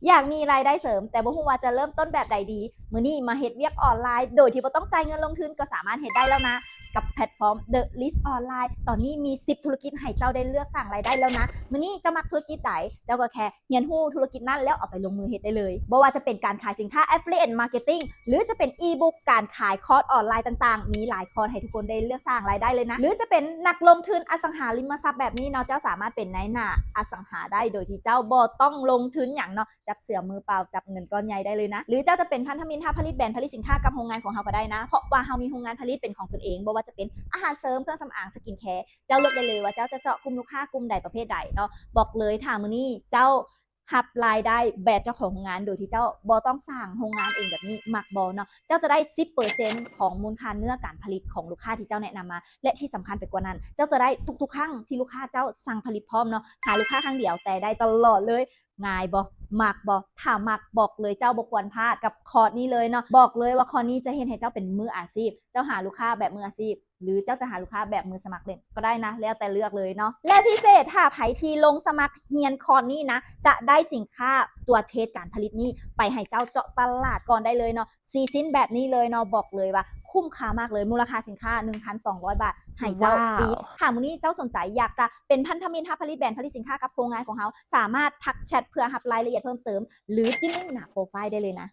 ຢາກມີລາຍໄດ້ເສີມ ແຕ່ບໍ່ຮູ້ວ່າຈະເລີ່ມຕົ້ນແບບໃດດີ? ມື້ນີ້ມາເຮັດວຽກອອນລາຍໂດຍທີ່ບໍ່ຕ້ອງຈ່າຍເງິນລົງທຶນກໍສາມາດເຮັດໄດ້ແລ້ວນະ ກັບແພລດຟອມ The List Online. ຕອນນີ້ມີສິບທຸລະກິດໃຫ້ເຈົ້າໄດ້ເລືອກສ້າງລາຍໄດ້ແລ້ວນະ. ມື້ນີ້ເຈົ້າມັກທຸລະກິດໃດ ເຈົ້າກໍແຄ່ຮຽນຮູ້ທຸລະກິດນັ້ນແລ້ວເອົາໄປລົງມືເຮັດໄດ້ເລີຍ. ບໍ່ວ່າຈະເປັນການຂາຍສິນຄ້າ Affiliate Marketing ຫຼືຈະເປັນ e-book ການຂາຍຄອດອອນລາຍຕ່າງໆ ມີຫຼາຍຄອດໃຫ້ທຸກຄົນໄດ້ເລືອກສ້າງລາຍໄດ້ເລີຍນະ. ຫຼືຈະເປັນນັກລົງທຶນອະສັງຫາລິມະຊັບແບບນີ້ເນາະ ເຈົ້າສາມາດເປັນນາຍໜ້າອະສັງຫາໄດ້ໂດຍທີ່ເຈົ້າບໍ່ຕ້ອງລົງທຶນຫຍັງເນາະ ຈັບເສືອມືເປົ່າ ຈັບເງິນກ້ອນໃຫຍ່ໄດ້ເລີຍນະ. ຫຼືເຈົ້າຈະເປັນພັນທະມິດຫາຜະລິດແບຣນຜະລິດສິນຄ້າກັບໂຮງງານຂອງເຮົາກໍໄດ້ນະ ເພາະວ່າເຮົາມີໂຮງງານຜະລິດເປັນຂອງຕົນເອງ ບໍ່ວ່າຈະເປັນອາຫານເສີມ, ເຄື່ອງສຳອາງ, ສະກິນແຄ ເຈົ້າເລືອກໄດ້ເລີຍວ່າເຈົ້າຈະເຈາະກຸ່ມລູກຄ້າກຸ່ມໃດ ປະເພດໃດເນາະ. ບອກເລີຍ ຖ້າມື້ນີ້ເຈົ້າຮັບລາຍໄດ້ແບບເຈົ້າຂອງໂຮງງານ ໂດຍທີ່ເຈົ້າບໍ່ຕ້ອງສ້າງໂຮງງານເອງແບບນີ້ ມັກບໍ່ເນາະ? ເຈົ້າຈະໄດ້ສິບເປີເຊັນຂອງມູນຄ່າເນື້ອການຜະລິດຂອງລູກຄ້າທີ່ເຈົ້າແນະນຳມາ ແລະທີ່ສຳຄັນໄປກວ່ານັ້ນ ເຈົ້າຈະໄດ້ທຸກໆຄັ້ງທີ່ລູກຄ້າເຈົ້າສັ່ງຜະລິດພ້ອມເນາະ. ຫາລູກຄ້າຄັ້ງດຽວແຕ່ໄດ້ຕະຫຼອດເລີຍ. ງ່າຍບໍ່? ມັກບໍ່? ຖ້າມັກ ບອກເລີຍ ເຈົ້າບໍ່ຄວນພາດກັບຄອດນີ້ເລີຍເນາະ. ບອກເລີຍວ່າຄອດນີ້ຈະເຮັດໃຫ້ເຈົ້າເປັນມືອາຊີບ. ເຈົ້າຫາລູກຄ້າແບບມືອາຊີບ ຫຼືເຈົ້າຈະຫາລູກຄ້າແບບມືສະໝັກຫຼິ້ນກໍໄດ້ນະ ແລ້ວແຕ່ເລືອກເລີຍເນາະ. ແລະພິເສດ ຖ້າໃຜທີ່ລົງສະໝັກຮຽນຄອດນີ້ນະ ຈະໄດ້ສິນຄ້າຕົວເທສການຜະລິດນີ້ໄປໃຫ້ເຈົ້າເຈາະຕະຫຼາດກ່ອນໄດ້ເລີຍເນາະ. ສີ່ຊິ້ນແບບນີ້ເລີຍເນາະ. ບອກເລີຍວ່າຄຸ້ມຄ່າມາກເລີຍ ມູນລະຄ່າສິນຄ້າໜຶ່ງພັນສອງຮ້ອຍບາດ ໃຫ້ເຈົ້າຟຣີ. ຖ້າມື້ນີ້ເຈົ້າສົນໃຈຢາກຈະເປັນພັນທະມິດຮັບຜະລິດແບຣນຜະລິດສິນຄ້າກັບໂຮງງານຂອງເຮົາ ສາມາດທັກແຊັດເພື່ອຮັບລາຍລະອຽດເພີ່ມເຕີມ ຫຼືຈິ້ມລິ້ງໜ້າໂປຣໄຟໄດ້ເລີຍນະ.